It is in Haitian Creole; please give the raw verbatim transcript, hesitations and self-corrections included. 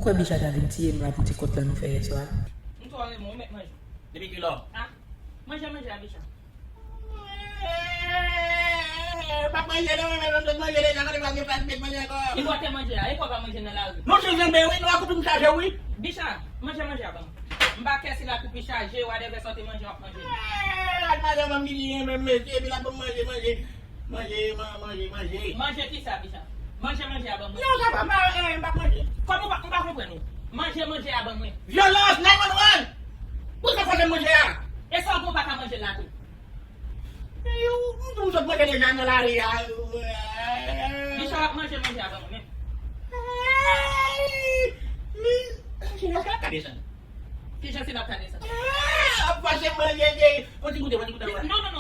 Kwè Bicha ta vin tiye m la pou ti kont la nou fè yè swa. M twò renmen w, mèt manje. Depi kilè? Ah, manje, manje a Bicha. Pap manje non, men menm lòt manje deja, kote pral gen plas mèt manje ankò. Li pote manje a, e kwa pa manje nan lari. Nou sou janbe wi, nou akoupe m chaje wi. Bicha, manje, manje a ban m. M pa kè si lakoupi chaje, whatever sòti manje w ap manje. Lòt madanm an m ki li renmen m mesye, epi l ap ban m manje, manje. Manje, man- manje, manje. Manje kisa, Bicha? Manje, manje a ban mwen. Non, sa pa, m pa, eh, m pa manje. Kòman ou pa, ou pa konprann ou? Manje, manje a ban mwen. Vyolans, nine one one! Poukisa fòse m manje a? E sa ou pa ka manje la tou? Eh, ou, m sot manje deja nan lari a. Bicha w ap manje, manje a ban mwen menm. Ay, men, China, sa ka desann. Kijan se l ap ka desann? Ah, ap fòse m manje, de, fò ti goute, fò ti goute. Non, non, non.